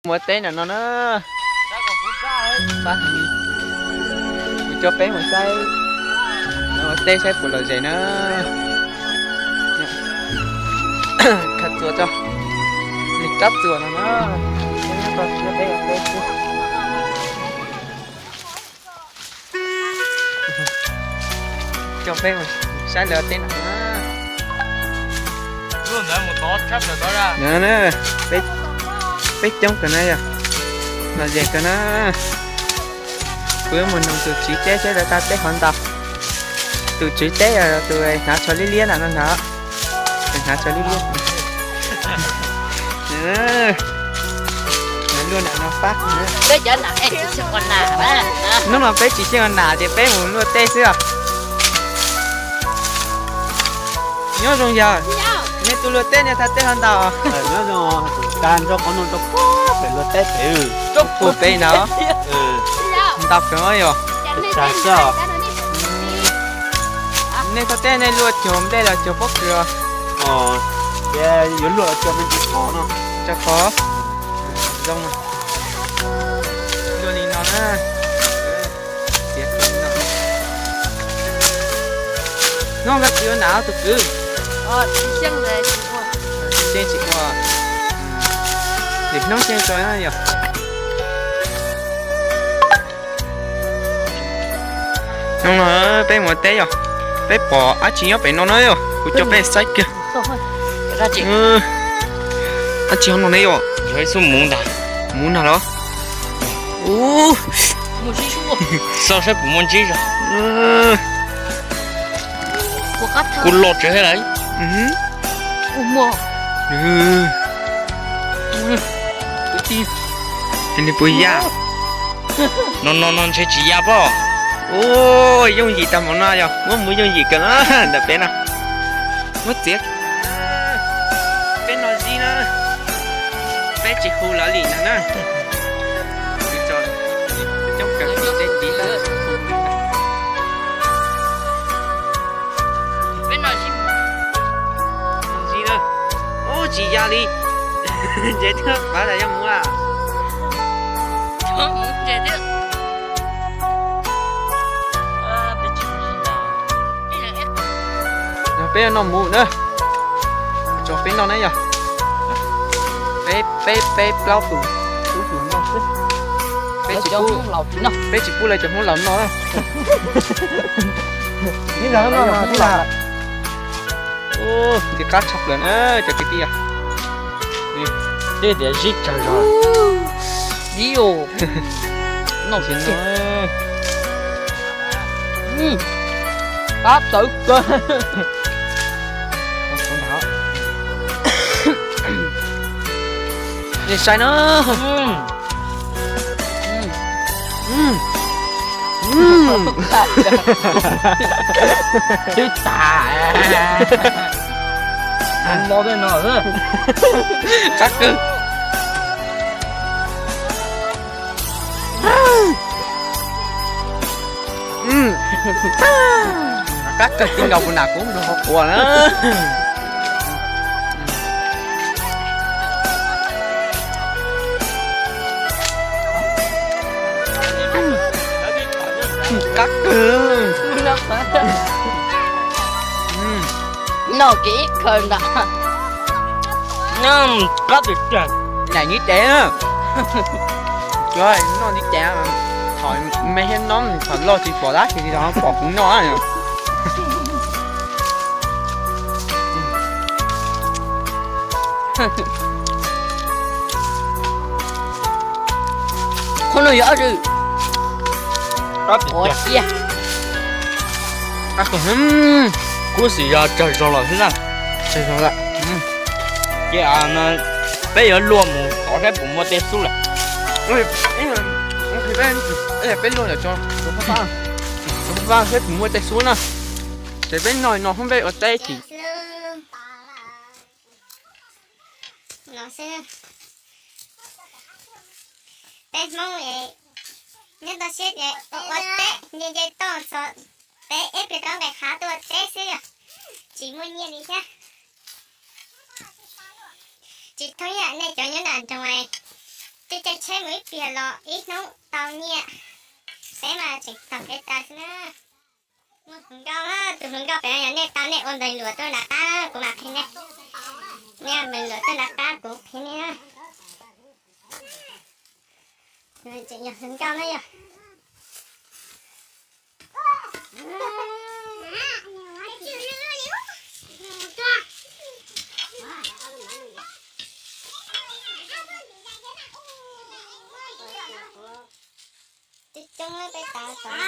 Mus ua teb ntawm no na. Kuv coj peb mus saib ua teb saib puas lom zem na. Khav txuas tso, li rab txuas no na. Coj peb mus saib lawv teb no na. Peb coob kawg na yog, lom zem kawg na. Kuv yuav mus noog tus tswv teb saib lawv tau teb hov ntau. Tus tswv teb yog tus hnav tsho liab liab ntawm no ntag. Tus hnav tsho liab liab. Luaj ntawm no pab. Hnub no peb tsis xyeej ua nas ces peb mus luaj teb xwb os. Nyob zoo yog, nej tuaj luaj teb nej tau teb hov ntau? Nyob zoo, tag nrho qhov no rau pem luaj teb pem. Rau pem ntawd. Ntau kawg yog. Tag xwb. Nej tau teb nej luaj cog nplej los cog pob kws? Yuav luaj cog me ntsis qhov no. Cog qhov. Zoo. Luaj li no na. Hnub no tsis ua nas tus kwv? Tsis xyeej, tsis ua. Nim hnub xyeej tso na yog. Hnub no peb mus teb yog, peb pom dab tsi nyob pem no na yog, kuv coj peb saib kiag. Dab tsi no ne yog? Yog ib xub muv ntag. Muv ntag los? Ub, xauj saib puas muaj ntsib zog. Kuv loj tsev thiab lawm. Nws puas ya? No no no ntshe tsis ya pob. Ub, yooj yim tag npaum no yog, muab mus yooj yim kawg na ntawm peb no. Muab txiav. Peb no zib na, peb tsis hu lawv li no na. Coob kawg, peb tsis hu. Peb no zib na. Ub, tsis ya li. Ntshe twb pav tas yog muv a. Yog peb noj mus na, tso peb noj na yog. Peb, peb, peb plaub tus, peb tsis pub, peb tsis pub lawv cov Hmoob laus noj na. Ub, ntxim qab tshaj plaws na cov kwv tij. Tej tias zib tsawg zog. Zib os. Noj tsis noj. Qab txawv kawg. Nej saib na. Twb tas. Qab kawg. Qab kawg, tib nkaus kuv nam kuv nrog qhov quas na. Qab kawg. Noj kiag ib khaws ntag. Qab tiag tiag. Nyaim nib tes na. Tsuav noj nib tes, thaum me thiab no thaum loj tsis pom dab tsi li los pom kuv noj na. Qhov no yog dab tsi? Qab tiag tiag. Kub xim yog tsawg zaus lawm xwb na. Tsawg zaus lawm. Ces peb yuav luaj mus tod saib puas muaj tej xub lawm. Peb luaj ntawm tso, vaj saib puas muaj tej xub na. Ces peb noj no hub peb ua teb tsis no xwb. Peb Hmoob nyob toj siab ces ua teb nce nce toj txog peb ib pliag rau nqes hav tuaj ua teb xwb, tsis muaj nyiaj li thiab. Tsis thooj ib yam nej cov nyob nram nroog, Caij tsheb mus ib pliag los ib hnub tau nyiaj, peb mas tseem taug kev tas xwb na. Muaj hluas nkauj, tus hluas nkauj pem no yog nej tau nej ua npawg luam tuaj nram qab, kuv mam qhia nej. Nej ua npawg luam tuaj nram qab kuv qhia nej. Tseem yog hluas nkauj na yog. Coob coob peb tas tom.